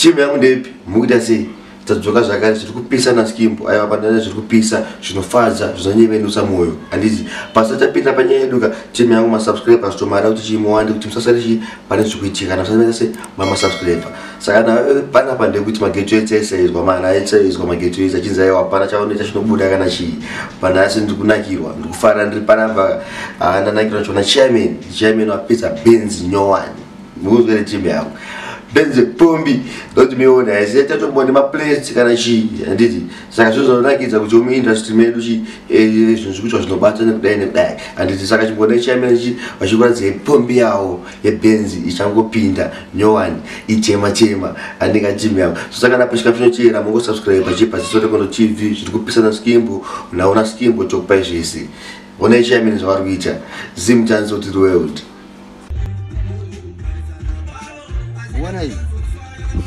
Timu yangu ndepi mukuita sei? Tadzoka zvakare, zviri kupisa naSkimbo. Aiwa, pandana zviri kupisa, zvinofadza, zvinonyevenusa mwoyo, handiti? Pasati tapinda panyaya yedu ka, timu yangu, masubscribers tomara kuti chimuwande kuti musasare chi pane zvikuitika kana musasare se mamasubscriber. Saka panapa ndekuti mageto etse esaizwa mana etsaizwa mageto etse achinzi aiwa, hapana chaunoita chinobuda kana chii panhasi. Ndiri kunakirwa, ndiri kufara, ndiri panapa. Ndanakirwa chiona chairman, chairman wapedza Benzi nyowani. Muzwere timu yangu, Benzi pombi ndokuti miona haisi tatombone maplates kana chii, handiti? Saka zvinhu zvinonakidza kuti muindustry medu chi zvinhu zvikuitwa zvinobata nekudai nekudai, handiti? Saka chimbone chairman chi vachikuradzai pombi yavo yeBenzi ichangopinda nyowani, ichema chema, handinga timu yangu? So saka napo chikafu chinochera, mungosubscribe chipa Ziso Rekondo TV. Zviri kupisa naSkimbo, unaona Skimbo tokupai zvese. Onai chairman zvavari kuita. Zim chance to the world. Uona iyi?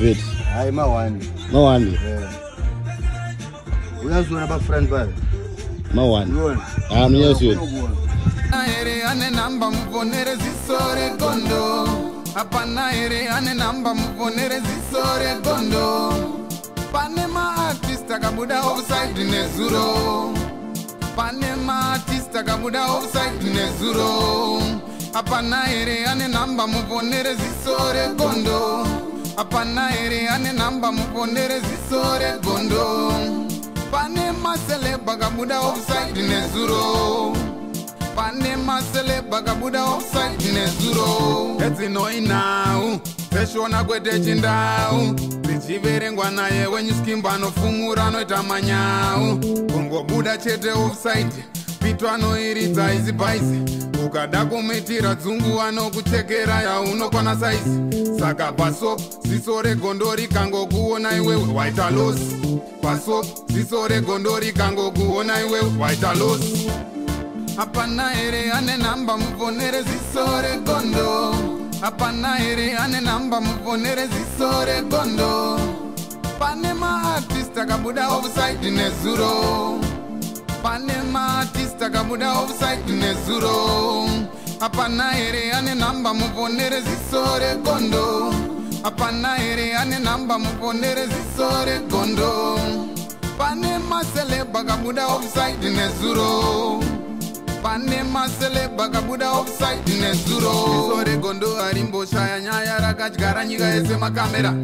Vet. Hayi, ma-one. Ma-one. Uyaziona pafront payo? Ma-one. Uiona? Ah, munyaziona. Here ane namba muponere ziso regondo? Hapana here ane namba muponere ziso regondo? Pane maartist akabuda offside nezuro, pane maartist akabuda offside nezuro. Hapana here ane namba muponere ziso regondo? Hapana here ane namba muponere ziso regondo? Pane maceleb akabuda offside nezuro, pane maceleb akabuda offside nezuro. Edzinoinhau dzeshona kwete chindau, dzichiverengwa naye wenyuskimbo anofumura, anoita manyau. Kungobuda chete offside, pito anoiridza izibhaisi. Ukada kumuitira dzungu anokuchekera yaunokwana saizi. Saka pasop, ziso regondo rikangokuona iwewe, waita loss. Pasop, ziso regondo rikangokuona iwewe, waita loss. Hapana here ane namba muponere ziso regondo? Hapana here ane namba muponere ziso regondo? Pane maartist akabuda offside nezuro, pane maartist akabuda offside nezuro. Hapana here ane namba muponere ziso regondo? Hapana here ane namba muponere ziso regondo? Pane maceleb akabuda offside nezuro, pane maceleb akabuda offside nezuro. Ziso regondo harimboshaya nyaya, rakadyara nyika yese makamera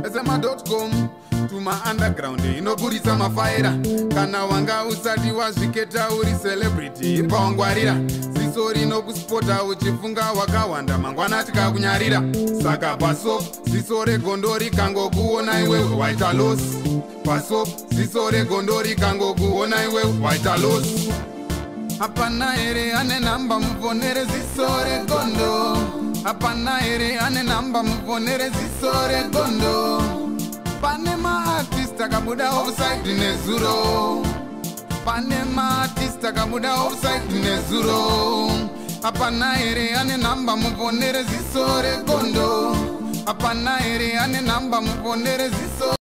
ese ma.com tuma underground inoburitsa mafaira. Kana wanga usati wazviketa uri celebrity, ipa wangwarira. Ziso rinokuspota uchifunga wakawanda, mangwana tikakunyarira. Saka pasop, ziso regondo rikangokuona iwewe, waita loss. Pasop, ziso regondo rikangokuona iwewe, waita loss. Hapana here ane namba muponere ziso regondo? Hapana here ane namba muponere ziso regondo? Pane maartist akabuda offside nezuro, pane maartist akabuda offside nezuro. Hapana here ane namba muponere ziso regondo? Hapana here ane namba muponere ziso